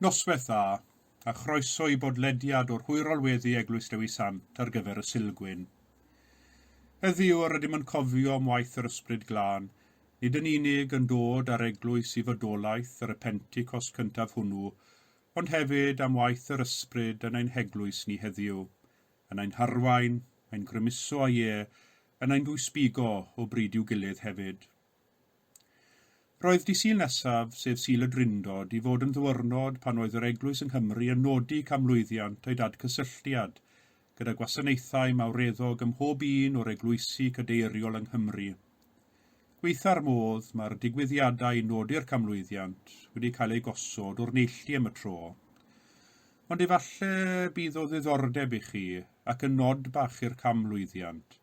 Noswaith dda, a chroeso i bodlediad o'r hwyrol weddi Eglwys Dewi Sant ar gyfer y Sulgwyn. Heddiw yr ydym yn cofio am waith yr Ysbryd Glân, nid yn unig yn dod â'r eglwys i fodolaeth ar y Pentecost cyntaf hwnnw, ond hefyd am waith yr Ysbryd yn ein heglwys ni heddiw, yn ein harwain, ein grymuso a ie, yn ein dwysbigo o bryd i'w gilydd hefyd. Roedd di Sul nesaf, sef Sul y Drindod, i fod yn ddiwrnod pan oedd yr Eglwys yng Nghymru yn nodi canmlwyddiant ei dadgysylltiad gyda gwasanaethau mawreddog ym mhob un o'r eglwysi cadeiriol yng Nghymru. Gweitha'r modd, mae'r digwyddiadau i nodi'r canmlwyddiant wedi cael eu gosod o'r neilltu am y tro. Ond efallai bydd o ddiddordeb i chi ac yn nod bach i'r canmlwyddiant,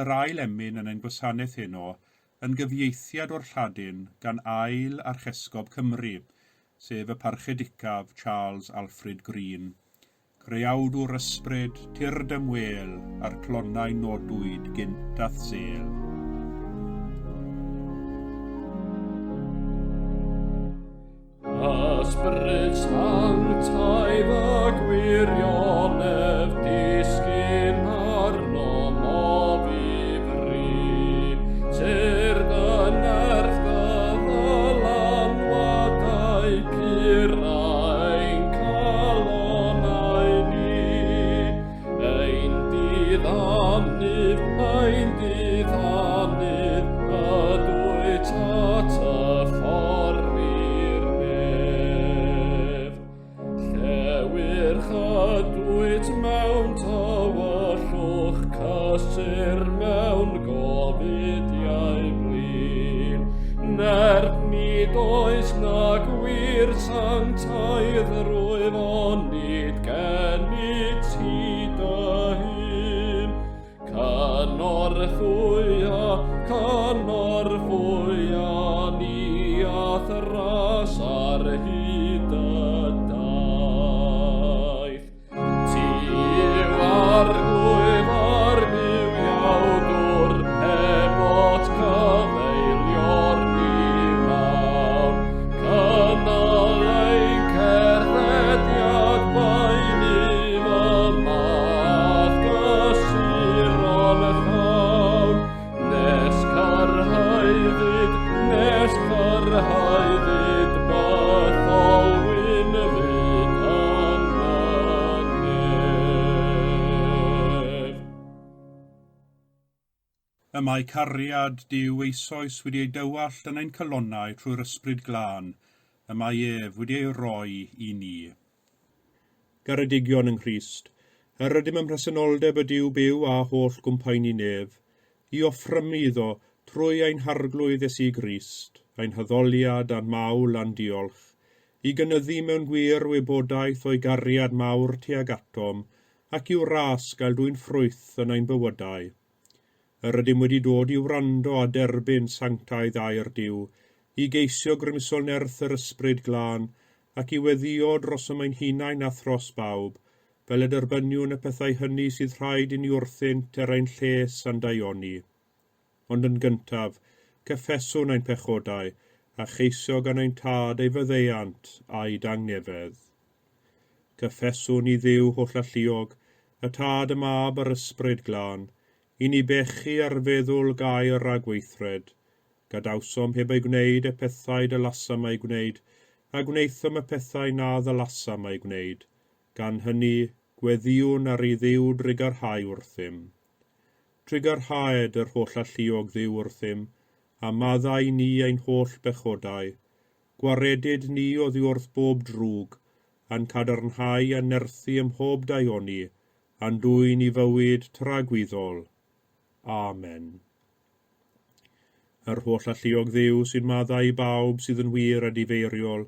yr ail emyn yn ein gwasanaeth heno yn gyfieithiad o'r Lladin gan ail Archesgob Cymru, sef y Parchedicaf Charles Alfred Green. Creawdwr ysbryd, tyrd ymwêl, a'r clonau nodwyd gynt a'th sêl. Ysbryd sanctaidd a gwirionedd disgyn arnom o ddifri. Tyrd y nerth dy ddylanwadau pur ein calonnau ni. Ein diddanydd, ein diddanydd, ydwyt at y ffordd i'r nef. Llewyrch ydwyt mewn tywyllwch, cysur mewn gofidiau blin. Nerth nid oes na gwir sanctaidd rwyf onid gennyt ti dy hun. Cynorthwya, cynorthwya ni a'th ras ar hyd y daith. Ti yw Arglwydd a'r Duw iawdwr, hebot cyfeilior ni wnawn. Cynnal ein cerddediad baenydd y math gysuron llawn, nes cyrhaeddyd, nes cyrhaeddyd bythol wynfyd yn y nef. Y mae cariad Duw eisoes wedi ei dywallt yn ein calonnau trwy'r Ysbryd Glân, y mae ef wedi ei roi i ni. Garedigion yng Nghrist, yr ydym ym mhresenoldeb y Duw byw a holl gwmpaeni nef, i offrymu iddo, trwy ein Harglwydd Iesu Grist, ein haddoliad a'n mawl a'n diolch, i gynyddu mewn gwir wybodaeth o'i gariad mawr tuag atom, ac i'w ras gael dwyn ffrwyth yn ein bywydau. Yr ydym wedi dod i wrando a derbyn sanctaidd air Duw, i geisio grymusol nerth yr Ysbryd Glân, ac i weddïo drosom ein hunain a thros bawb, fel y derbyniwn y pethau hynny sydd rhaid i ni wrthynt er ein lles a'n daioni. Ond yn gyntaf, cyffeswn ein pechodau, a cheisio gan ein Tad ei faddeuant a'i dangnefedd. Cyffeswn i Dduw hollalluog, y Tad, y Mab a'r Ysbryd Glân, i ni bechu ar feddwl, gair a gweithred. Gadawsom heb eu gwneud y pethau dylasam eu gwneud, a gwnaethom y pethau na ddylasam eu gwneud. Gan hynny, gweddïwn ar i Dduw drugarhau wrthym. Trugarhaed yr hollalluog Dduw wrthym, a maddau ni ein holl bechodau. Gwaredid ni oddi wrth bob drwg, a'n cadarnhau a nerthu ym mhob daioni, a'n dwyn i fywyd tragwyddol. Amen. Yr holl alluog Dduw sy'n maddau i bawb sydd yn wir a difeiriol,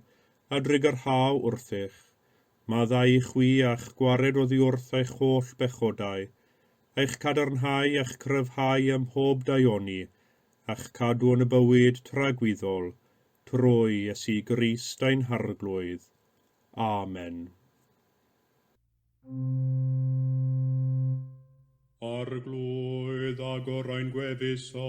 a drugarhau wrthych, maddau i chwi a'ch gwared oddi wrth eich holl bechodau, eich cadarnhau a'ch cryfhau ym mhob daioni, a'ch cadw yn y bywyd tragwyddol, trwy Iesu Grist ein Harglwydd. Amen. Arglwydd, agor ein gwefusau.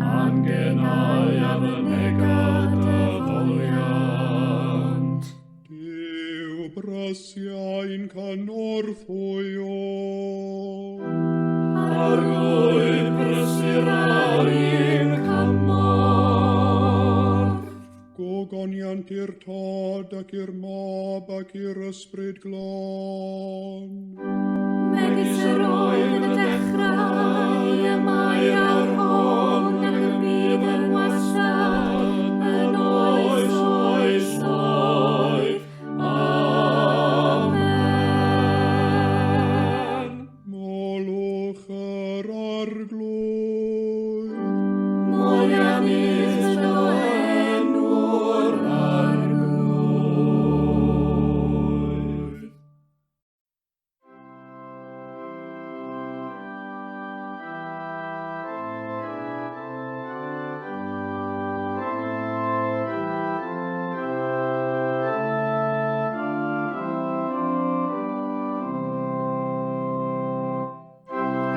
A'n genau a fynega dy foliant. brysia i'n cynorthwyo. Arglwydd brysur ar ein cymorth. Gogoniant i'r Tad ac i'r Mab ac i'r Ysbryd Glân. Megis yr oedd yn y dechrau, y mae awr hon, ac y bydd yn wastad, yn oes oesoedd. Amen. Molwch yr Arglwydd. Moliannus dy enw'r Arglwydd.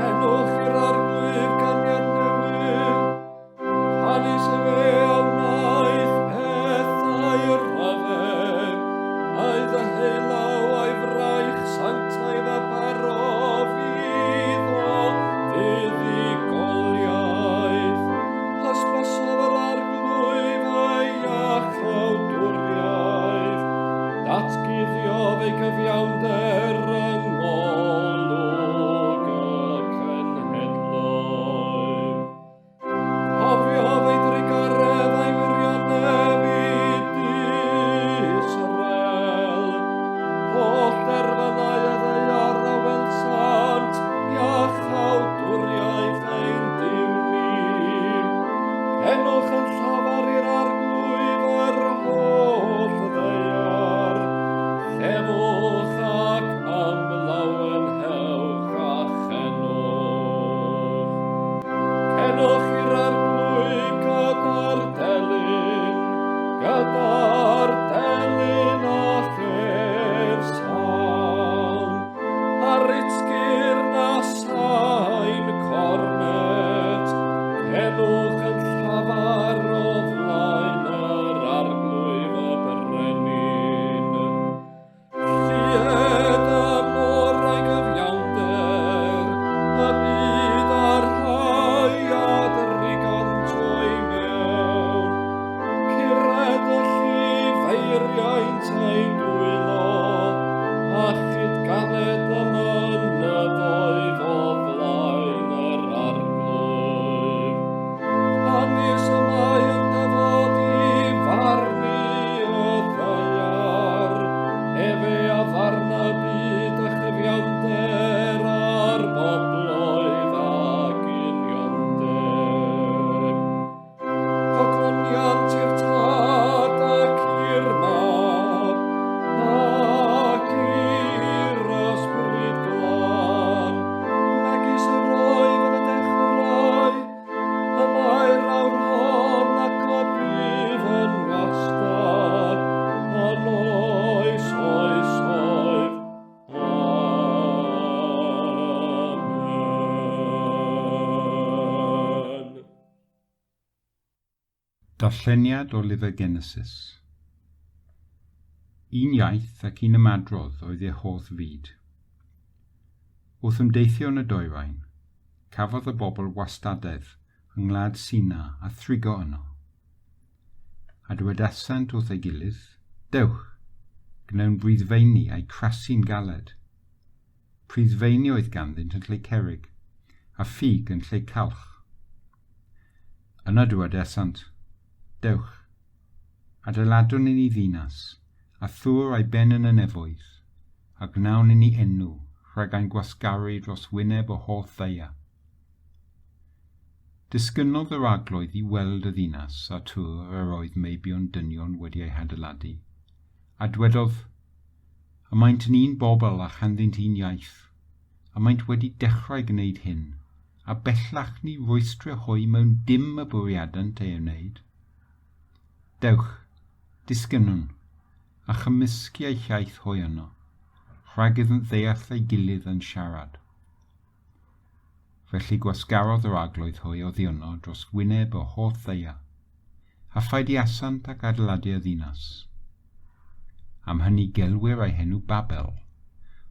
Enwch i'r Arglwydd caniad newydd, canys efe a wnaeth pethau rhyfedd, a'i ddeheulaw a'i fraich sanctaidd a barodd iddo fuddugoliaeth. Hysbysodd yr Arglwydd ei iachawdwriaeth, datguddiodd ei gyfiawnder yng ngolwg y cenhedloedd. Cofiodd ei drugaredd a'i wirionedd i Israel. Holl derfynau y ddaear a welsant, iachawdwriaeth ein Duw ni. Cenwch yn llafar i'r Arglwydd yr holl ddaear. Llefwch ac ymlawenhewch a chenwch. Cenwch i'r Arglwydd gyda'r delyn, gyda'r delyn a llef salm, a'r utgyrn a sain cornet, cenwch yn llafar o flaen yr Arglwydd y Brenin. Llued y môr a'i gyfiawnder, y byd a'r rhai a drigant o'i mewn. Cured y llifeiriaint ei dwylo, a chydganed y mynyddoedd o flaen yr Arglwydd. Canys y mae yn dyfod i farnu y ddaear, efe a farna byd a chyfiawnder a'r bobloedd ag uniondeb. Gogoniant i'r Tad ac i'r Mab ac i'r Ysbryd Glân, megis yr oedd yn y dechrau, y mae'r awr hon ac y bydd yn wastad, yn oes oesoedd. Amen. Darlleniad o lyfr Genesis. Un iaith ac un ymadrodd oedd eu holl fyd. Wrth ymdeithio yn y dwyrain, cafodd y bobl wastadedd yng ngwlad Sina a thrigo yno. A dywedasant wrth ei gilydd, Dewch, gwnewn briddfeini a'u crasu'n galed. Priddfeini oedd ganddynt yn lle cerrig, a ffug yn lle calch. Yna dywedasant, Dewch, adeiladwn i ni ddinas, a thŵr a'i ben yn y nefoedd, a gwnawn i ni enw rhag ein gwasgaru dros wyneb y holl ddaear. Disgynnodd yr Arglwydd i weld y ddinas a tŵr yr oedd meibion dynion wedi ei hadeiladu, a dwedodd, Y maent yn un bobl a chanddynt un iaith, a maent wedi dechrau gwneud hyn, a bellach ni rwystrir hwy mewn dim y bwriadant ei wneud. Dewch, disgynnwn, a chymysgu eu hiaith hwy yno, rhag iddynt ddeall ei gilydd yn siarad. Felly gwasgarodd yr Arglwydd hwy oddi yno dros wyneb y holl ddaear, a pheidiasant ag adeiladu y ddinas. Am hynny gelwir ei henw Babel,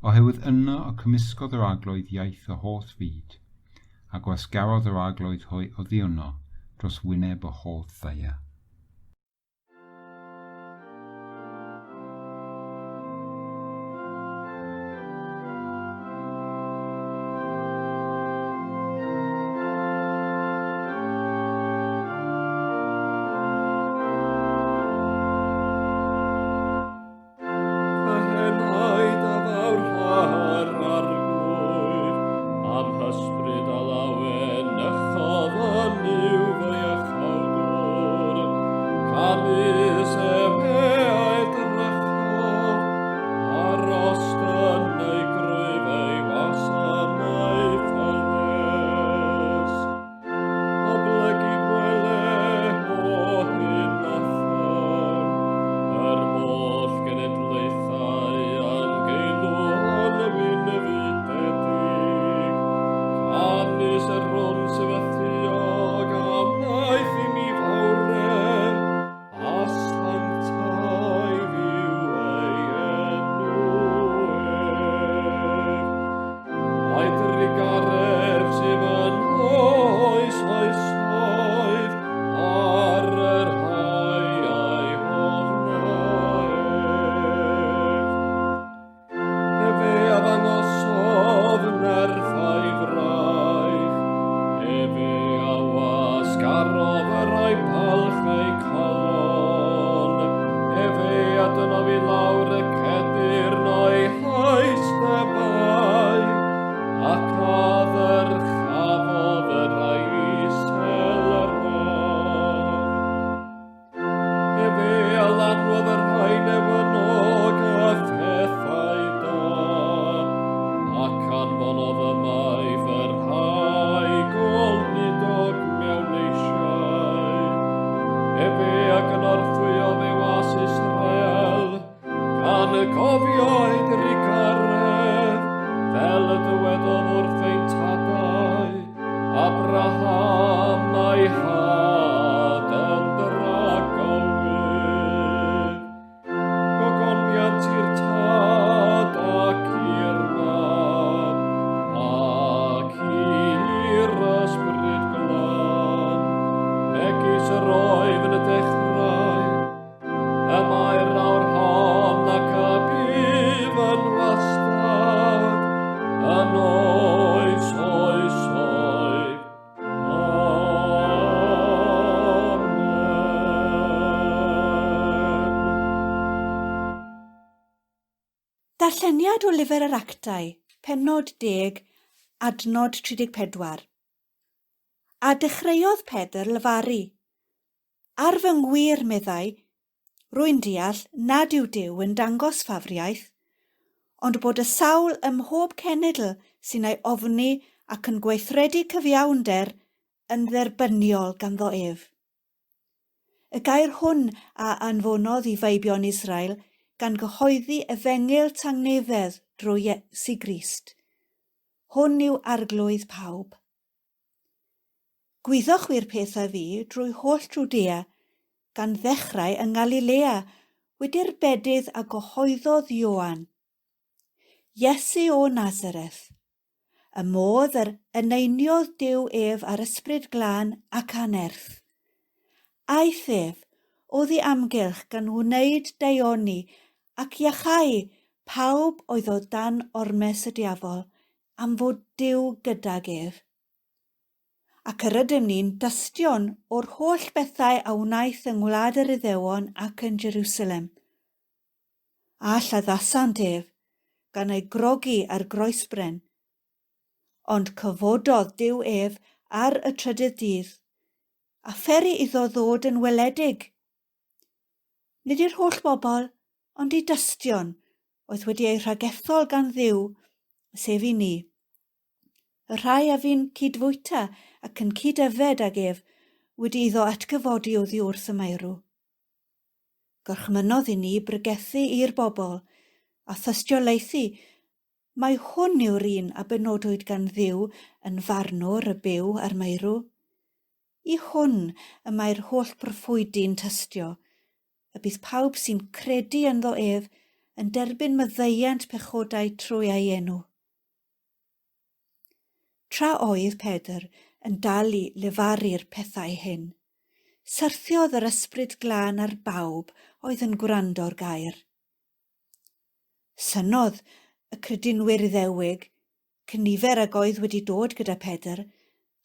oherwydd yno y cymysgodd yr Arglwydd iaith y holl fyd, a gwasgarodd yr Arglwydd hwy oddi yno dros wyneb y holl ddaear. Fy henaid a fawrha'r Arglwydd, am hysbryd a lawenychodd yn Nuw fy iachawdwr. Canys efe a edrychodd ar ostyn ei grwyf ei wasanaeth ffyddus. Oblegid wele o hyn allan, yr holl genedlaethau a'm geilwon yn fydedig. Canys yr hwn sydd alluog a wnaeth i mi fawredd, a sanctaidd yw ei enw ef. Ai drugaredd sydd yn oes oesoedd ar y rhai a'i hofna ef. Efe a ddangosodd nerth a'i fraich, efe a wasgarodd y rhai palch eu calon, efe a dynodd i lawr y cedyrn o'i haistebau, ac a ddyrchafodd y rhai isel yr radd. Efe a lanwodd y rhai newynog â phethau da, ac anfonodd ymaith y rhai goludog mewn eisiau. Efe a gynorthwyodd ei was Israel, gan y cofio ei drugaredd, fel y dywedodd wrth ein tadau, Abraham a'i had yn dragywydd. Gogoniant i'r Tad ac i'r Mab ac i'r Ysbryd Glân, megis yr oedd yn y dechrau, y mae'r awr hon ac y bydd yn wastad, yn oes oesoedd. Amen. Darlleniad o Lyfr yr Actau, pennod 10, adnod 34. A dechreuodd Pedr lefaru. Ar fy ngwir, meddai, rwy'n deall nad yw Duw yn dangos ffafriaeth, ond bod y sawl ym mhob cenedl sy'n ei ofni ac yn gweithredu cyfiawnder yn dderbyniol ganddo ef. Y gair hwn a anfonodd i feibion Israel gan gyhoeddi efengyl tangnefedd drwy Iesu Grist. Hwn yw Arglwydd pawb. Gwyddoch wir peth a fu drwy holl Jwdea, gan ddechrau yng Ngalilea, wedi'r bedydd a gyhoeddodd Ioan. Iesu o Nazareth. Y modd yr eneiniodd Duw ef â'r Ysbryd Glân ac â nerth. Aeth ef oddi amgylch gan wneud daioni ac iachau pawb oedd o dan ormes y diafol, am fod Duw gydag ef. Ac yr ydym ni'n dystion o'r holl bethau a wnaeth yng ngwlad yr Iddewon ac yn Jerusalem. A lladdasant ef, gan ei grogi ar groesbren. Ond cyfododd Duw ef ar y trydydd dydd, a pheri iddo ddod yn weledig. Nid i'r holl bobl, ond i dystion, oedd wedi eu rhagethol gan Dduw, sef i ni. Y rhai a fu'n cyd-fwyta ac yn cyd-yfed ag ef, wedi iddo atgyfodi oddi wrth y meirw. Gorchmynnodd i ni bregethu i'r bobl, a thystiolaethu mai hwn yw'r un a benodwyd gan Dduw yn farnwr y byw a'r meirw. I hwn y mae'r holl broffwydi'n tystio, y bydd pawb sy'n credu ynddo ef yn derbyn maddeuant pechodau trwy ei enw. Tra oedd Pedr yn dal i lefaru'r pethau hyn, syrthiodd yr Ysbryd Glân ar bawb oedd yn gwrando'r gair. Synnodd y credinwyr Iddewig, cynifer ag oedd wedi dod gyda Pedr,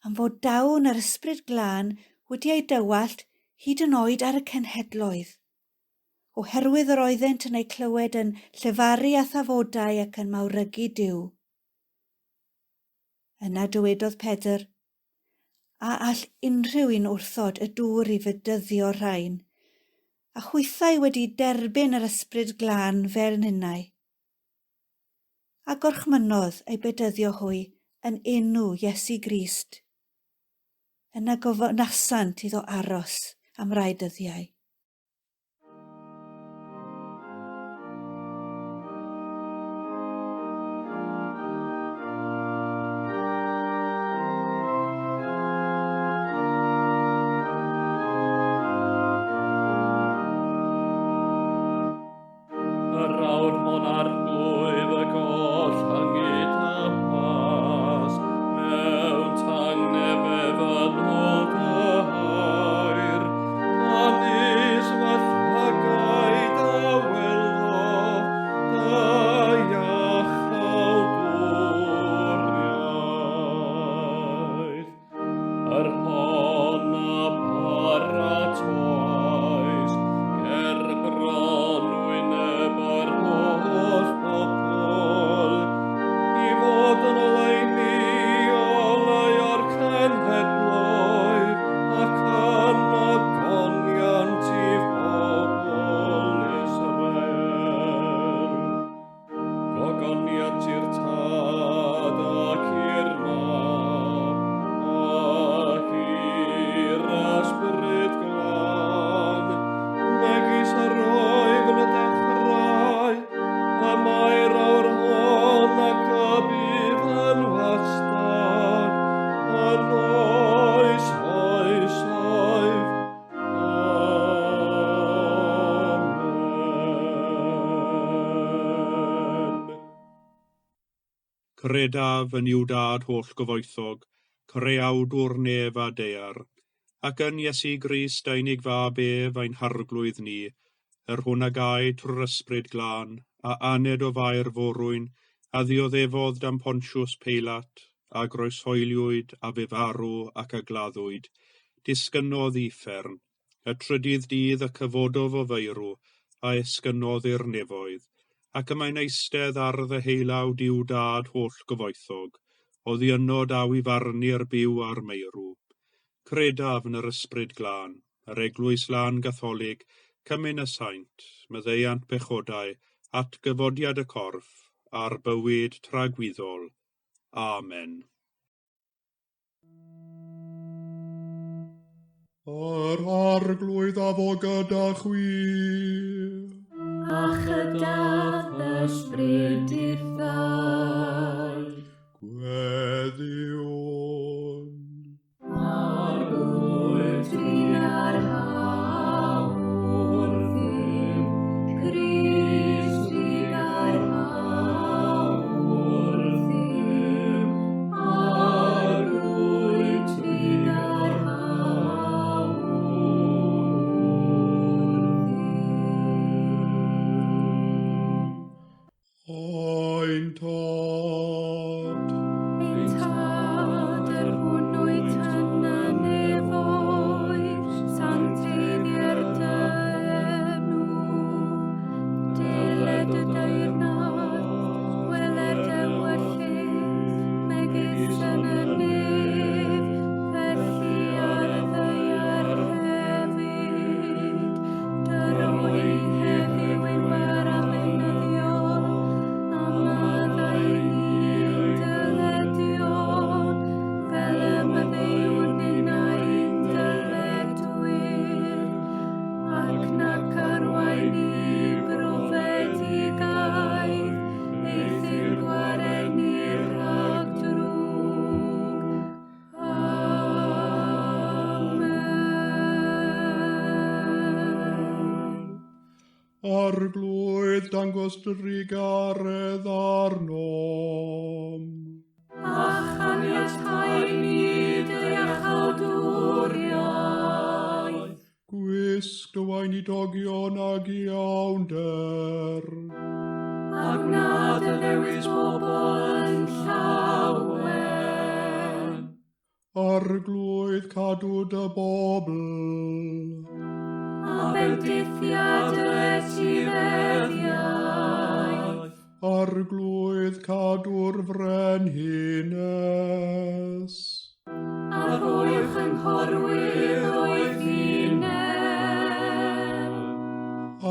am fod dawn yr Ysbryd Glân wedi ei dywallt hyd yn oed ar y cenhedloedd. Oherwydd yr oeddent yn eu clywed yn llefaru â thafodau ac yn mawrygu Duw. Yna dywedodd Pedr, A all unrhyw un wrthod y dŵr i fedyddio'r rhain, a hwythau wedi derbyn yr Ysbryd Glân fel ninnau? A gorchmynnodd eu bedyddio hwy yn enw Iesu Grist. Yna gofynasant iddo aros am rai dyddiau. Yr awr hon arglwydd y goll hyngyd a pas, mewn tangnefedd yn ôl dy air, canys fy llygaid a welodd dy iachawdwriaeth. Yr hon a paratoais ger bron wyneb yr holl bobl, i fod yn oleuni oleu o'r cenhedloedd, ac yn ogoniant i bobl Israel. Gogoniant i'r Tad ac i'r Mab ac i'r Ysbryd Glân, megis yr oedd yn y dechrau, y mae'r awr hon ac y bydd yn wastad, yn oes oesoedd. Amen. Credaf yn Nuw Dad holl-gyfoethog, Creawdwr nef a daear, ac yn Iesu Grist ei unig Fab ef, ein Harglwydd ni, yr hwn a gaed trwy'r Ysbryd Glân, a aned o Fair forwyn, a ddioddefodd dan Pontius Peilat, a groeshoeliwyd, a fu farw, ac a gladdwyd, disgynnodd i uffern. Y trydydd dydd y cyfododd o feirw, a esgynnodd i'r nefoedd, ac y mae'n eistedd ar ddeheulaw Duw Dad holl-gyfoethog, oddi yno daw i farnu'r byw a'r meirw. Credaf yn yr Ysbryd Glân, yr Eglwys Lân Gatholig, cymun y saint, maddeuant pechodau, atgyfodiad y corff, a'r bywyd tragwyddol. Amen. Yr Arglwydd a fo gyda chwi. A chyda ysbryd dithau. Gweddïwn. Arglwydd trugarha wrthym, Crist trugarha wrthym, Arglwydd trugarha wrthym. Ein Tad. Ein Tad, yr hwn wyt yn y nefoedd, sancteiddier dy enw. Deled y deyrnas, gweler dy ewyllys, megis yn y nef, felly ar y ddaear hefyd. Dy roi heddiw ein bara beunyddiol, a maddau Arglwydd, dangos drugaredd arnom. A chaniatáu ni dy iachawdwriaeth. Gwisg dy weinidogion ag iawnder. A gwna dy ddewis bobl yn llawen. Arglwydd, cadw dy bobl. A bendithia dy etifeddiaeth. Arglwydd, cadw'r frenhines. A rhoi chynghorwyr doethineb.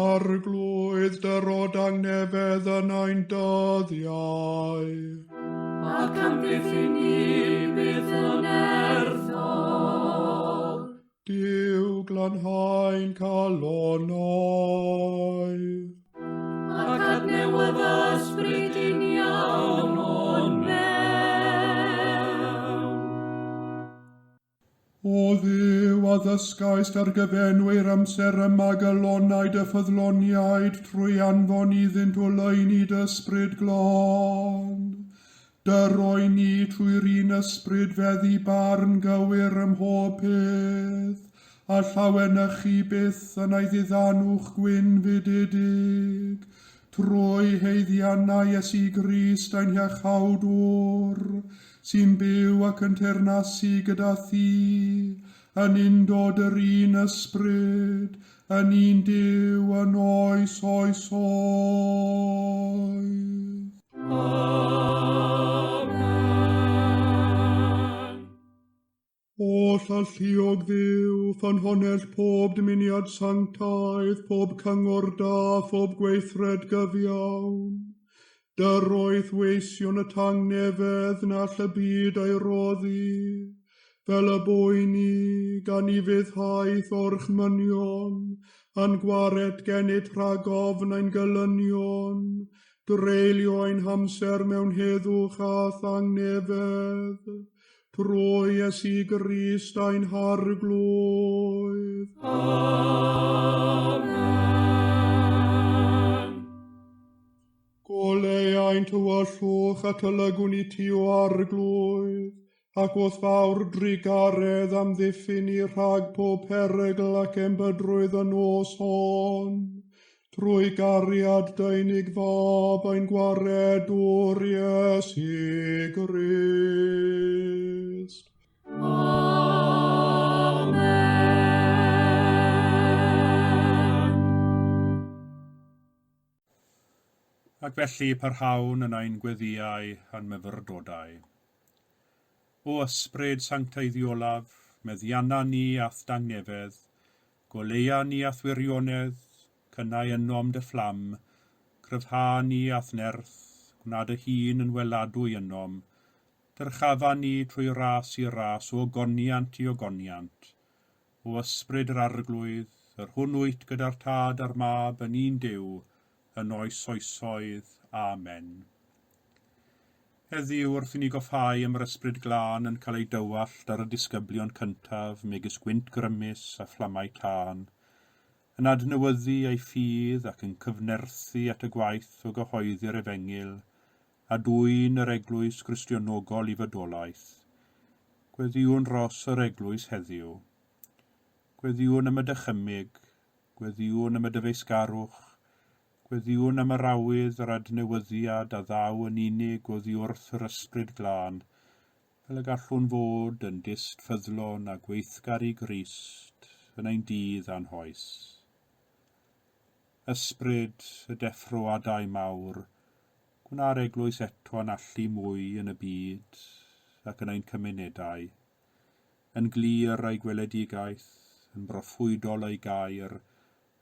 Arglwydd, dyrod angnefedd yn ein dyddiau. Ac amddiffyn ni byth yn nerthol. Duw, glanhau'n calonnau. Ac adnewydda ysbryd un iawn o'n mewn. O Dduw, a ddysgaist ar gyfenwi'r amser yma galonnau dy ffyddloniaid trwy anfon iddynt oleuni dy ysbryd glân. Dyroi ni trwy'r un ysbryd feddu barn gywir ym mhob peth, a llawenychu byth yn ei ddiddanwch gwynfydedig, trwy haeddiannau Iesu Grist ein Hiachawdwr, sy'n byw ac yn teyrnasu gyda thi, yn undod yr un ysbryd, yn un Duw yn oes oesoedd. Amen. Oll alluog Dduw, ffynhonnell pob dymuniad sanctaidd, pob cyngor da, phob gweithred gyfiawn. Dyroedd weision y tangnefedd na all y byd ei roddi, fel y boeni, gan ufuddhaeth orchmynion, a'n gwared gennyt rhag ofn ein gelynion, dreulio ein hamser mewn heddwch a thangnefedd, trwy Iesu Grist ein Harglwydd. Amen. Goleuai'n tywyllwch a tylygwn i ti o Arglwydd, ac wrth fawr drugaredd amddiffyn ni rhag pob perygl ac enbydrwydd y nos hon, trwy gariad dy unig fab ein Gwaredwr Iesu Grist. Amen. Ac felly parhawn yn ein gweddïau a'n myfyrdodau. O Ysbryd sancteiddiolaf, meddianna ni a'th dangnefedd, goleua ni a'th wirionedd, cynnau ynom dy fflam, cryfha ni a'th nerth, gwna dy hun yn weladwy ynom, dyrchafa ni trwy ras i ras, o ogoniant i ogoniant. O Ysbryd yr Arglwydd, yr hwn wyt gyda'r Tad a'r Mab yn un Duw, yn oes oesoedd. Amen. Heddiw, wrth i ni goffhau am yr Ysbryd Glân yn cael ei dywallt ar y disgyblion cyntaf, megis gwynt grymus a fflamau tân, yn adnewyddu ei ffydd ac yn cyfnerthu at y gwaith o gyhoeddi'r Efengyl, a dwyn yr Eglwys Gristionogol i fodolaeth. Gweddïwn dros yr Eglwys heddiw. Gweddïwn am y dychymyg, gweddïwn am y dyfeisgarwch, gweddïwn am yr awydd yr adnewyddiad a ddaw yn unig oddi wrth yr Ysbryd Glân, fel y gallwn fod yn dyst ffyddlon a gweithgar i Grist yn ein dydd a'n hoes. Ysbryd y deffroadau mawr, gwna'r Eglwys eto yn allu mwy yn y byd ac yn ein cymunedau, yn glir ei gweledigaeth, yn broffwydol ei gair,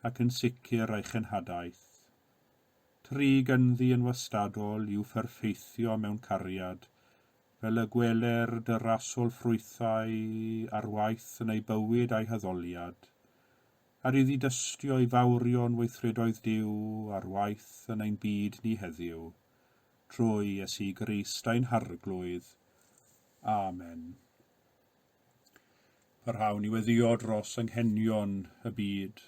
ac yn sicr ei chenhadaeth. Trig ynddi yn wastadol i'w pherffeithio mewn cariad, fel y gweler dy rasol ffrwythau ar waith yn ei bywyd a'i haddoliad, ar iddi dystio i fawrion weithredoedd Duw ar waith yn ein byd ni heddiw, trwy Iesu Grist ein Harglwydd. Amen. Parhawn i weddïo dros anghenion y byd.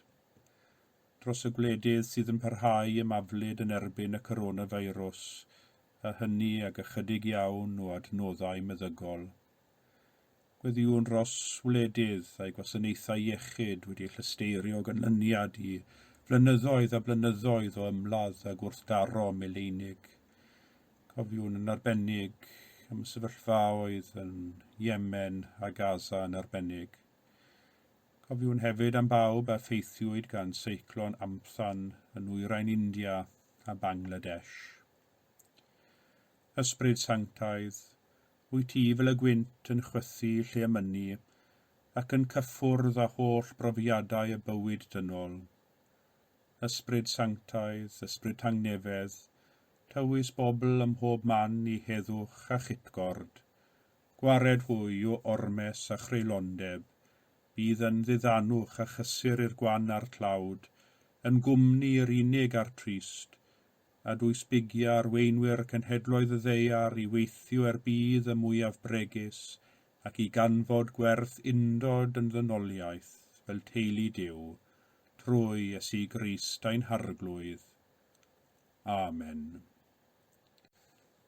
Dros y gwledydd sydd yn parhau ymaflyd yn erbyn y coronafeirws, a hynny ag ychydig iawn o adnoddau meddygol. Gweddïwn dros wledydd a'i gwasanaethau iechyd wedi eu llesteirio o ganlyniad i flynyddoedd a blynyddoedd o ymladd a gwrthdaro mileinig. Cofiwn yn arbennig am y sefyllfaoedd yn Yemen a Gaza yn arbennig. Cofiwn hefyd am bawb a ffeithiwyd gan seiclon Amphan yn nwyrain India a Bangladesh. Ysbryd Sanctaidd, wyt ti fel y gwynt yn chwythu lle y mynni, ac yn cyffwrdd â holl brofiadau y bywyd dynol. Ysbryd Sanctaidd, Ysbryd Tangnefedd, tywys bobl ym mhob man i heddwch a chytgord, Gwared hwy o ormes a chreulondeb, bydd yn ddiddanwch a chysur i'r gwan a'r tlawd, yn gwmni i'r unig a'r trist, a dwys bigia arweinwyr cenhedloedd y ddaear i weithio er budd y mwyaf bregus, ac i ganfod gwerth undod yn ddynoliaeth fel teulu Duw, trwy Iesu Grist ein Harglwydd. Amen.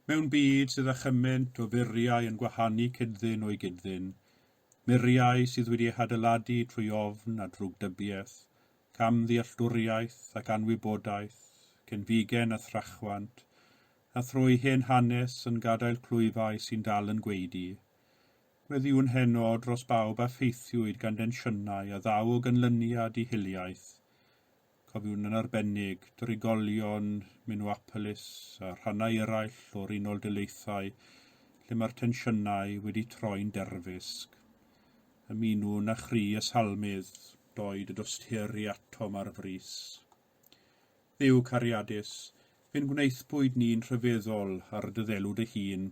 Mewn byd sydd â chymaint o furiau yn gwahanu cyd-ddyn o'i gyd-ddyn, muriau sydd wedi eu hadeiladu trwy ofn a drwgdybiaeth, camddealltwriaeth ac anwybodaeth, cenfigen a thrachwant, a thrwy hen hanes yn gadael clwyfau sy'n dal yn gwaedu. Gweddïwn heno dros bawb a ffeithiwyd gan densiynau a ddaw o ganlyniad i hiliaeth, Cofiwn yn arbennig drigolion Minneapolis a rhannau eraill o'r Unol Daleithiau lle mae'r tensiynau wedi troi'n derfysg. Ymunwn â chri y salmydd, doed y dosturi atom ar frys. Dduw cariadus, fe'n gwnaethpwyd ni'n rhyfeddol ar dy ddelw dy hun.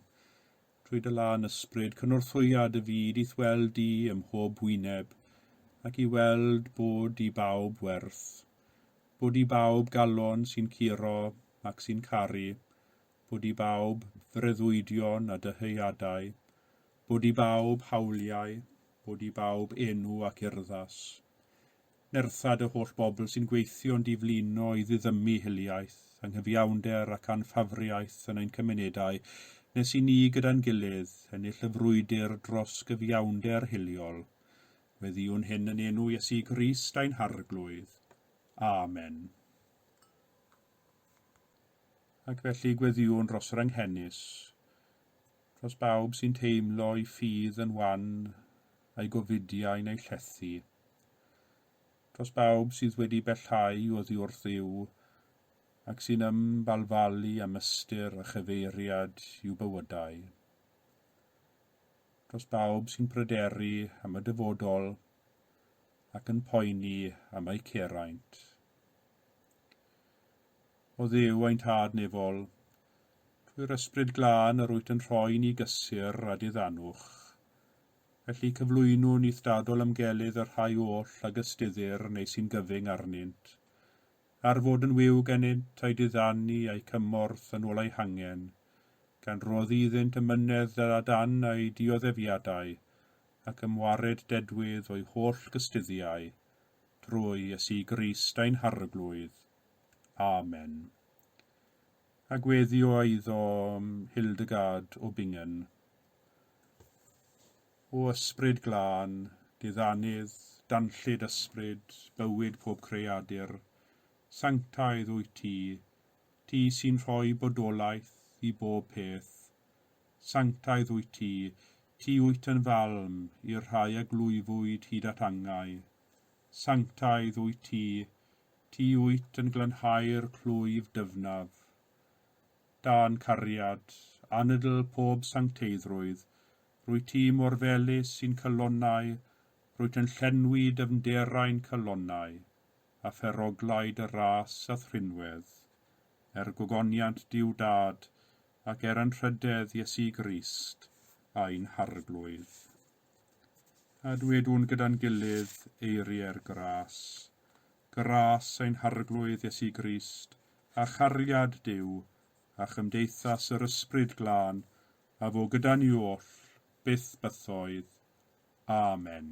Trwy dy lân ysbryd, cynorthwya dy fyd i'th weld di ym mhob wyneb, ac i weld bod i bawb werth, bod i bawb galon sy'n curo ac sy'n caru, bod i bawb freuddwydion a dyheuadau, bod i bawb hawliau, bod i bawb enw ac urddas. Nertha dy holl bobl sy'n gweithio'n diflino i ddiddymu hiliaeth, anghyfiawnder ac anffafriaeth yn ein cymunedau, nes i ni gyda'n gilydd ennill y frwydr dros gyfiawnder hiliol. Gweddïwn hyn yn enw Iesu Grist ein Harglwydd. Amen. Ac felly gweddïwn dros yr anghenus, dros bawb sy'n teimlo'i ffydd yn wan a'i gofidiau neu llethu. Dros bawb sydd wedi bellhau oddi wrth Dduw ac sy'n ymbalfalu am ystyr a chyfeiriad i'w bywydau. Dros bawb sy'n pryderu am y dyfodol ac yn poeni am eu ceraint. O Dduw ein Tad nefol, trwy'r Ysbryd Glân yr wyt yn rhoi ni gysur a diddanwch, Felly cyflwynwn i'th dadol ymgelydd y rhai oll ag ystuddir neu sy'n gyfyng arnynt, ar fod yn wiw gennynt a'u diddanu a'u cymorth yn ôl eu hangen, gan roddi iddynt ymynedd da dan eu dioddefiadau, ac ymwared dedwydd o'u holl gystuddiau, drwy Iesu Grist ein Harglwydd. Amen. A gweddi o eiddo Hildegard o Bingen. O ysbryd glân, diddanydd, danllyd ysbryd, bywyd pob creadur, sanctaidd wyt ti, ti sy'n rhoi bodolaeth i bob peth. Sanctaidd wyt ti, ti wyt yn falm i'r rhai a glwyfwyd hyd at angau. Sanctaidd wyt ti, ti wyt yn glanhau'r clwyf dyfnaf. Dân cariad, anadl pob sancteiddrwydd, rwyt ti mor felys i'n calonnau, rwyt yn llenwi dyfnderau'n calonnau, a pheroglau dy ras a'th rhinwedd. Er gogoniant Duw Dad, ac er anrhydedd Iesu Grist, ein Harglwydd. A dwedwn gyda'n gilydd eiriau'r gras. Gras ein Harglwydd Iesu Grist, a chariad Duw, a chymdeithas yr Ysbryd Glân, a fo gyda ni oll, byth bythoedd. Amen.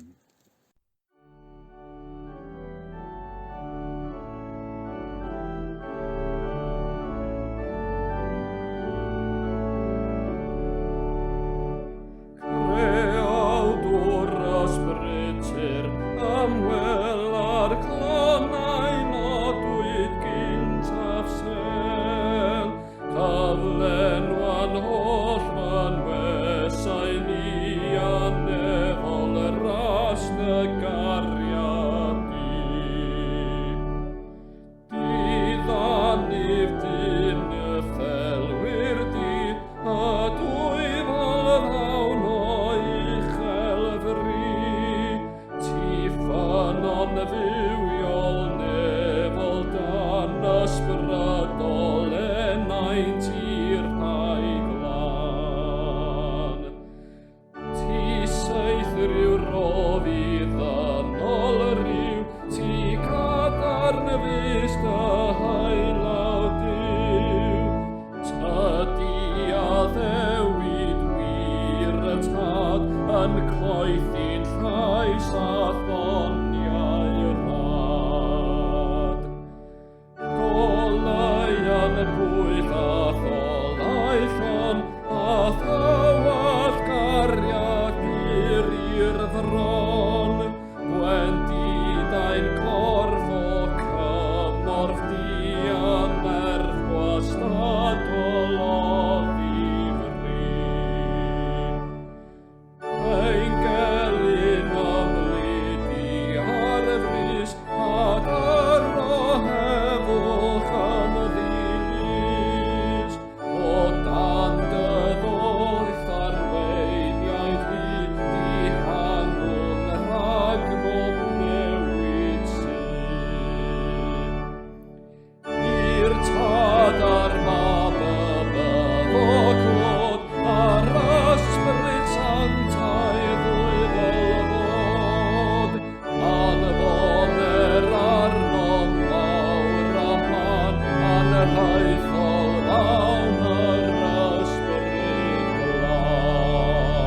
Anrhaethol ddawn yr Ysbryd Glân.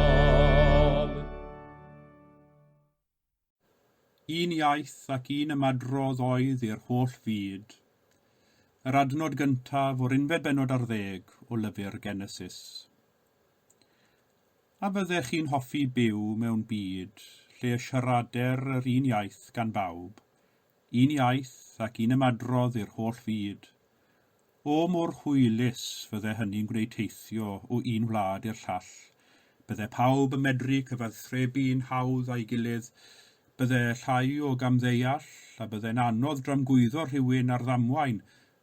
Un iaith ac un ymadrodd oedd i'r holl fyd. Yr adnod gyntaf o'r unfed bennod ar ddeg o lyfr Genesis. A fyddech chi'n hoffi byw mewn byd lle y siarader yr un iaith gan bawb? Un iaith ac un ymadrodd i'r holl fyd. O mor hwylus fydde hynny'n gwneud teithio o un wlad i'r llall. Bydde pawb yn medru cyfathrebu'n hawdd â'i gilydd, bydde llai o gamddeall a bydde'n anodd dramgwyddo rhywun ar ddamwain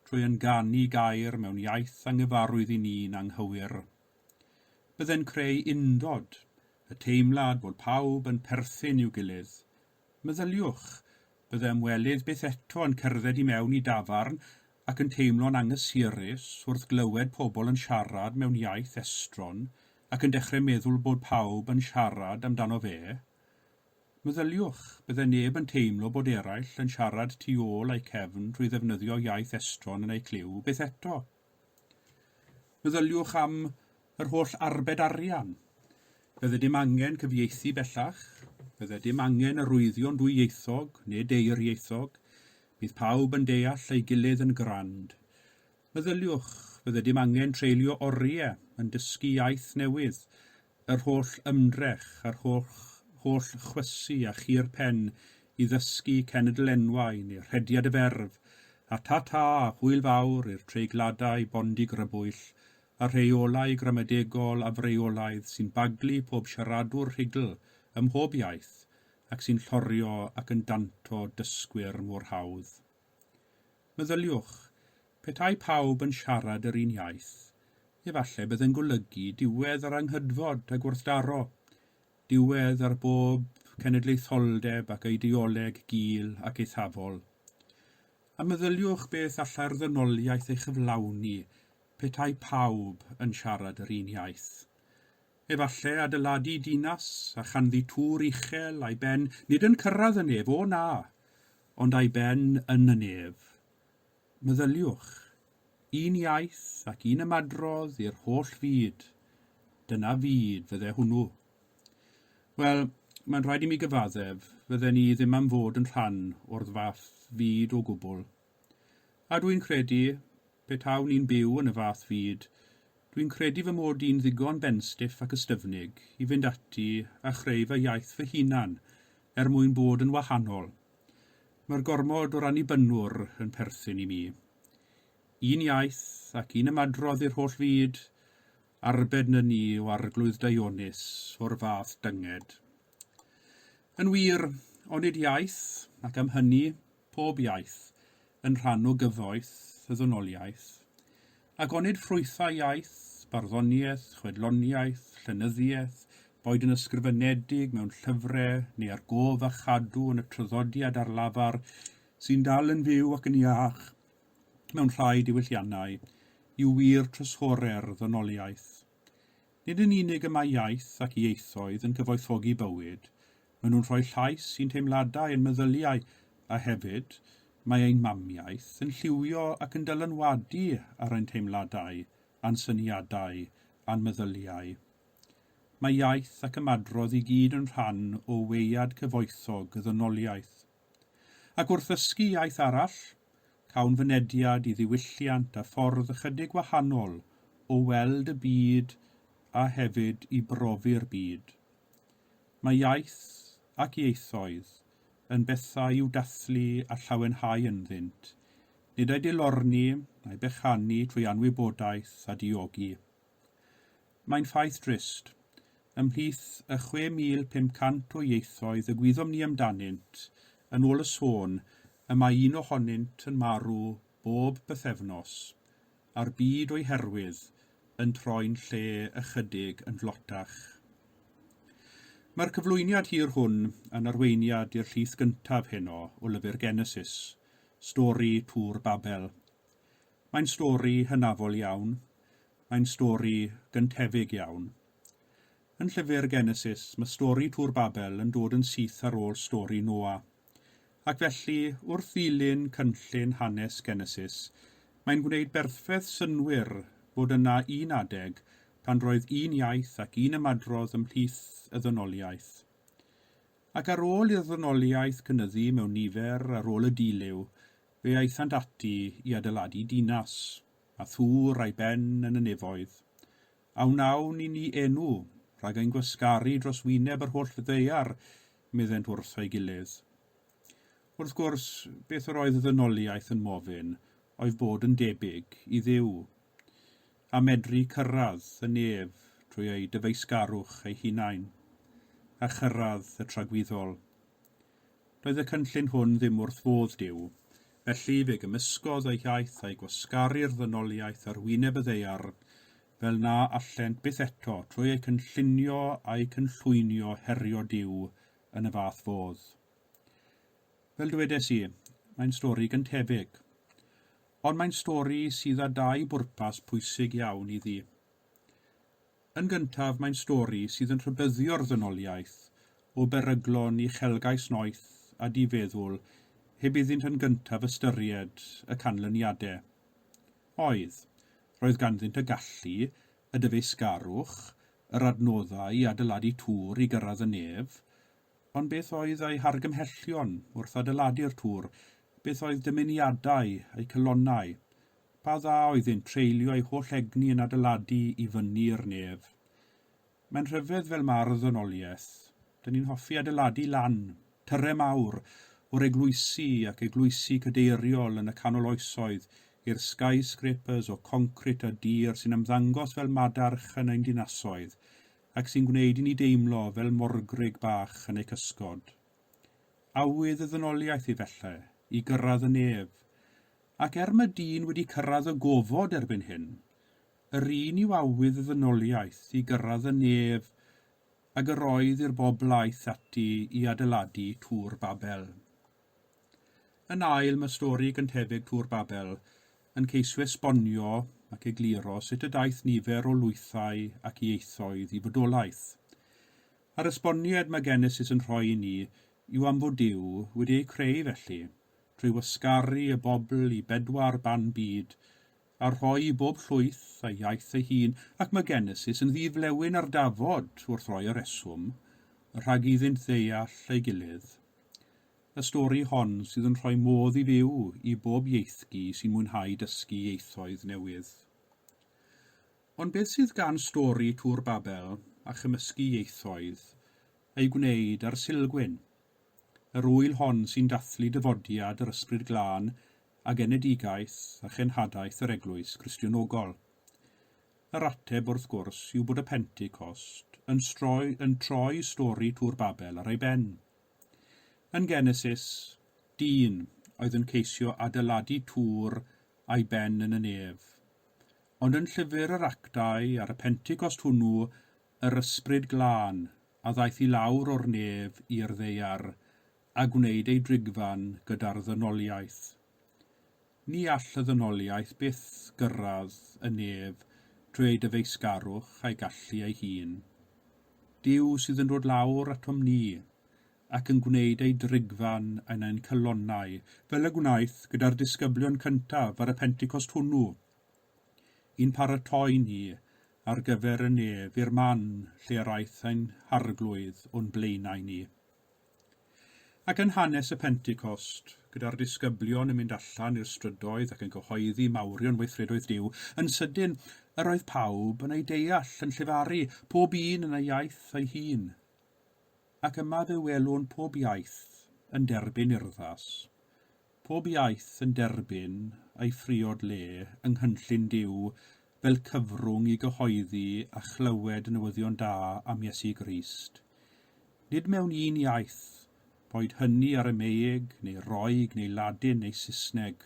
trwy ynganu gair mewn iaith anghyfarwydd i ni'n anghywir. Bydde'n creu undod, y teimlad bod pawb yn perthyn i'w gilydd. Meddyliwch, bydde ymwelydd byth eto yn cerdded i mewn i dafarn ac yn teimlo'n anghysurus wrth glywed pobl yn siarad mewn iaith estron ac yn dechrau meddwl bod pawb yn siarad amdano fe. Meddyliwch, bydde neb yn teimlo bod eraill yn siarad tu ôl eu cefn trwy ddefnyddio iaith estron yn eu clyw byth eto. Meddyliwch am yr holl arbed arian. Bydde dim angen cyfieithu bellach, bydde dim angen arwyddion dwyieithog neu deirieithog, bydd pawb yn deall ei gilydd yn grand. Meddyliwch, bydde dim angen treulio oriau yn dysgu iaith newydd, yr holl ymdrech a'r holl, holl chwysu a chur pen i ddysgu cenedl enwau neu rhediad y ferf, a ta-ta, hwyl fawr i'r treigladau bondigrybwyll a rheolau gramadegol afreolaidd sy'n baglu pob siaradwr rhugl ym mhob iaith ac sy'n llorio ac yn danto dysgwyr mor hawdd. Meddyliwch, petai pawb yn siarad yr un iaith, efallai bydde'n golygu diwedd ar anghydfod a gwrthdaro, diwedd ar bob cenedlaetholdeb ac eideoleg gul ac eithafol. A meddyliwch beth allai'r ddynoliaeth ei chyflawni petai pawb yn siarad yr un iaith. Efallai adeiladu dinas a chanddi tŵr uchel a'i ben nid yn cyrraedd y nef, o na, ond a'i ben yn y nef. Meddyliwch, un iaith ac un ymadrodd i'r holl fyd. Dyna fyd fydde hwnnw. Wel, mae'n rhaid i mi gyfaddef, fydden i ddim am fod yn rhan o'r fath fyd o gwbl. A dwi'n credu, petawn i'n byw yn y fath fyd, dwi'n credu fy mod i'n ddigon benstiff ac ystyfnig i fynd ati a chreu fy iaith fy hunan er mwyn bod yn wahanol. Mae'r gormod o'r annibynnwr yn perthyn i mi. Un iaith ac un ymadrodd i'r holl fyd, arbed na ni o arglwydd daionus o'r fath dynged. Yn wir, onid iaith, ac am hynny, pob iaith, yn rhan o gyfoeth y ddynoliaeth, ac onid ffrwythau iaith, barddoniaeth, chwedloniaeth, llenyddiaeth, boed yn ysgrifenedig mewn llyfrau neu ar gof a chadw yn y traddodiad ar lafar, sy'n dal yn fyw ac yn iach mewn rhai diwylliannau, yw wir trysorau'r ddynoliaeth. Nid yn unig y mae iaith ac ieithoedd yn cyfoethogi bywyd, maen nhw'n rhoi llais i'n teimladau a'n meddyliau, a hefyd, mae ein mamiaith yn lliwio ac yn dylanwadu ar ein teimladau, a'n syniadau, a'n meddyliau. Mae iaith ac ymadrodd i gyd yn rhan o weiad cyfoethog y ddynoliaeth. Ac wrth ddysgu iaith arall, cawn fynediad i ddiwylliant a ffordd ychydig wahanol o weld y byd a hefyd i brofi'r byd. Mae iaith ac ieithoedd yn bethau i'w dathlu a llawenhau ynddynt, nid eu dilorni na'u bychanu trwy anwybodaeth a diogi. Mae'n ffaith drist. Ymhlith y 6,500 o ieithoedd y gwyddom ni amdanynt, yn ôl y sôn, y mae un ohonynt yn marw bob pythefnos, a'r byd o'i herwydd yn troi'n lle ychydig yn dlotach. Mae'r cyflwyniad hir hwn yn arweiniad i'r llith gyntaf heno o lyfr Genesis, stori Tŵr Babel. Mae'n stori hynafol iawn. Mae'n stori gyntefig iawn. Yn llyfr Genesis, mae stori Tŵr Babel yn dod yn syth ar ôl stori Noa. Ac felly, wrth ddilyn cynllun hanes Genesis, Mae'n gwneud berffeth synnwyr bod yna un adeg pan roedd un iaith ac un ymadrodd ymhlith y ddynoliaeth. Ac ar ôl i'r ddynoliaeth cynyddu mewn nifer ar ôl y dilyw, fe aethant ati i adeiladu dinas, a thŵr a'i ben yn y nefoedd. A wnawn i ni enw rhag ein gwasgaru dros wyneb yr holl ddaear, meddent wrth ei gilydd. Wrth gwrs, beth yr oedd y ddynoliaeth yn mofyn oedd bod yn debyg i Dduw, a medru cyrraedd y nef trwy eu dyfeisgarwch eu hunain, a chyrraedd y tragwyddol. Doedd y cynllun hwn ddim wrth fodd Duw, felly fe gymysgodd ei iaith a'i gwasgaru'r ddynoliaeth ar wyneb y ddaear, fel na allent byth eto trwy eu cynllunio a'u cynllwynio herio Duw yn y fath fodd. Fel dwedes i, mae'n stori gyntefig. Ond mae'n stori sydd â dau bwrpas pwysig iawn iddi. Yn gyntaf, mae'n stori sydd yn rhybuddio'r ddynoliaeth o beryglon uchelgais noeth a difeddwl heb iddynt yn gyntaf ystyried y canlyniadau. Oedd, roedd ganddynt y gallu, y dyfeisgarwch, yr adnoddau i adeiladu tŵr i gyrraedd y nef, ond beth oedd eu hargymhellion wrth adeiladu'r tŵr, beth oedd dymuniadau eu calonnau, pa dda oeddynt treulio eu holl egni yn adeiladu i fyny'r nef. Mae'n rhyfedd fel mae'r ddynoliaeth. Dyn ni'n hoffi adeiladu lan, tyrau mawr, o'r eglwysi ac eglwysi cadeiriol yn y canol oesoedd i'r skyscrapers o concrit a dur sy'n ymddangos fel madarch yn ein dinasoedd ac sy'n gwneud i ni deimlo fel morgrug bach yn eu cysgod. Awydd y ddynoliaeth i felly, i gyrraedd y nef. Ac er mae dyn wedi cyrraedd y gofod erbyn hyn, yr un yw awydd y ddynoliaeth i gyrraedd y nef ag yr oedd i'r bobl aeth ati i adeiladu Tŵr Babel. Yn ail, mae stori gyntefig Tŵr Babel yn ceisio esbonio ac egluro sut y daeth nifer o lwythau ac ieithoedd i fodolaeth. A'r esboniad mae Genesis yn rhoi i ni yw am fod Duw wedi eu creu felly, trwy wasgaru y bobl i bedwar ban byd, a rhoi i bob llwyth a'i iaith ei hun, ac mae Genesis yn ddi-flewyn ar dafod wrth roi y rheswm, rhag iddynt ddeall ei gilydd. Y stori hon sydd yn rhoi modd i fyw i bob ieithgi sy'n mwynhau dysgu ieithoedd newydd. Ond beth sydd gan stori Tŵr Babel a chymysgu ieithoedd ei gwneud ar Sulgwyn? Yr ŵyl hon sy'n dathlu dyfodiad yr Ysbryd Glân a genedigaeth a chenhadaeth yr Eglwys Gristionogol. Yr ateb, wrth gwrs, yw bod y Pentecost yn, stroi, yn troi stori Tŵr Babel ar ei ben. Yn Genesis, dyn oedd yn ceisio adeiladu tŵr a'i ben yn y nef. Ond yn llyfr yr Actau ar y Pentecost hwnnw, yr Ysbryd Glân a ddaeth i lawr o'r nef i'r ddaear a gwneud ei drigfan gyda'r ddynoliaeth. Ni all y ddynoliaeth byth gyrraedd y nef trwy ei dyfeisgarwch a'i gallu ei hun. Duw sydd yn dod lawr atom ni ac yn gwneud ei drigfan yn ein calonnau, fel y gwnaeth gyda'r disgyblion cyntaf ar y Pentecost hwnnw, i'n paratoi ni ar gyfer y nef i'r man lle yr aeth ein Harglwydd o'n blaenau ni. Ac yn hanes y Pentecost, gyda'r disgyblion yn mynd allan i'r strydoedd ac yn cyhoeddi mawrion weithredoedd Duw, yn sydyn yr oedd pawb yn ei deall, yn llefaru, pob un yn ei iaith ei hun. Ac yma fe welwn pob iaith yn derbyn urddas, pob iaith yn derbyn ei phriod le yng nghynllun Duw fel cyfrwng i gyhoeddi a chlywed y newyddion da am Iesu Grist. Nid mewn un iaith, boed hynny Arameig neu Roeg neu Ladin neu Saesneg,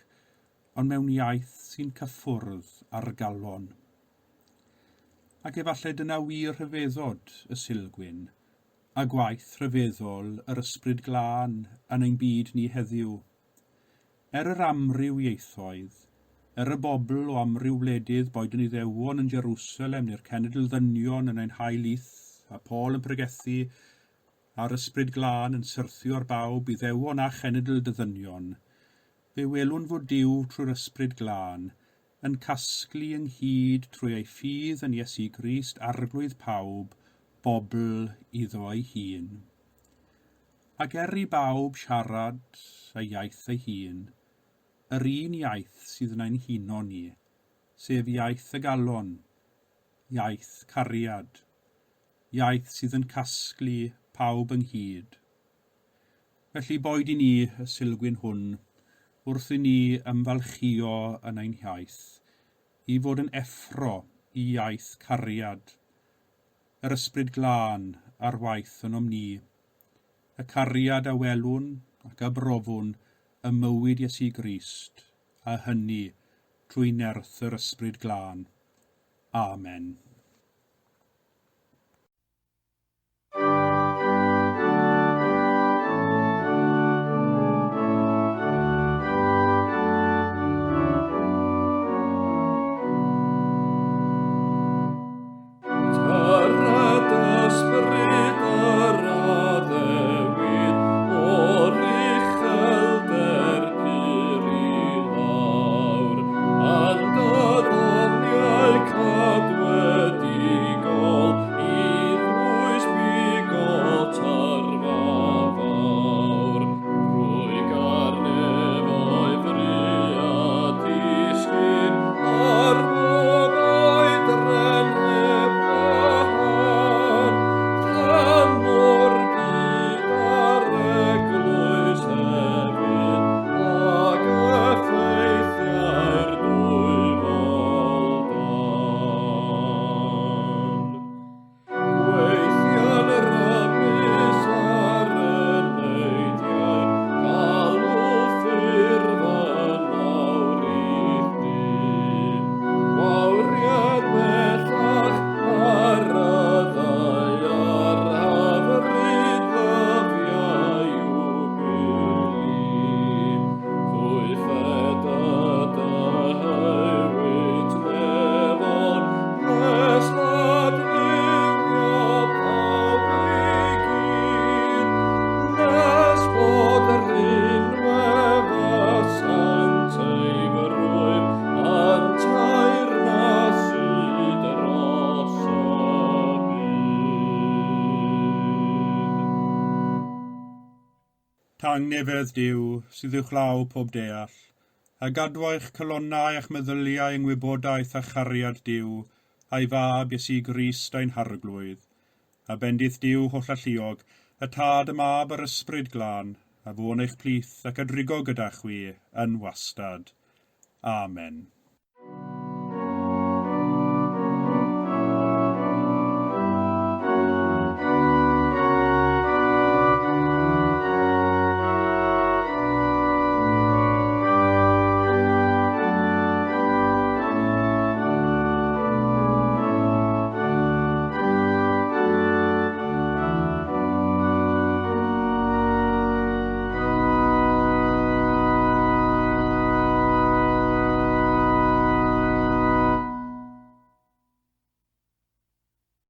ond mewn iaith sy'n cyffwrdd â'r galon. Ac efallai dyna wir rhyfeddod y Sulgwyn, a gwaith rhyfeddol yr Ysbryd Glân yn ein byd ni heddiw. Er yr amryw ieithoedd, er y bobl o amryw wledydd, boed yn Iddewon yn Jerusalem neu'r cenedl ddynion yn ein hail ith, a Paul yn pregethu, a'r Ysbryd Glân yn syrthio ar bawb, Iddewon a chenedl dyddynion, fe welwn fod Duw trwy'r Ysbryd Glân yn casglu ynghyd trwy ei ffydd yn Iesu Grist Arglwydd pawb, bobl iddo ei hun. Ac er i bawb siarad ei iaith ei hun, yr un iaith sydd yn ein huno ni, sef iaith y galon, iaith cariad, iaith sydd yn casglu pawb ynghyd. Felly boed i ni y Sulgwyn hwn, wrth i ni ymfalchïo yn ein hiaith, i fod yn effro i iaith cariad, yr Ysbryd Glân ar waith ynom ni, y cariad a welwn ac a brofwn ym mywyd Iesu Grist, a hynny trwy nerth yr Ysbryd Glân. Amen. Tyrred ysbryd yr addewid o'r uchelder pur i lawr, a'n dyddoniau cadwedigol i ddwys bigo tyrfa fawr. Drwy garnefau fry a disgyn ar bob oedran heb wahân, tan mor byd a'r eglwys hefyd, ag effeithiau'r dwyfol dân. Gweithion rymus ar y neidiau, galw ffurf yn awr i chdi. Gwawriad bellach ar y ddaear, hyfryd ddyfiau jwbili. Chwythed y dyhewyt nefon, nes adfywio pawb i gyd, nes bod rhinwedd y sancteiddrwydd yn teyrnasu dros y byd. Tangnefedd Duw, sydd uwchlaw pob deall, a gadwa'ch calonnau a'ch meddyliau yng ngwybodaeth a chariad Duw, a'i Fab Iesu Grist ein Harglwydd. A bendith Duw hollalluog, y Tad, y Mab a'r Ysbryd Glân, a fo'n eich plith ac a drigo gyda chwi yn wastad. Amen.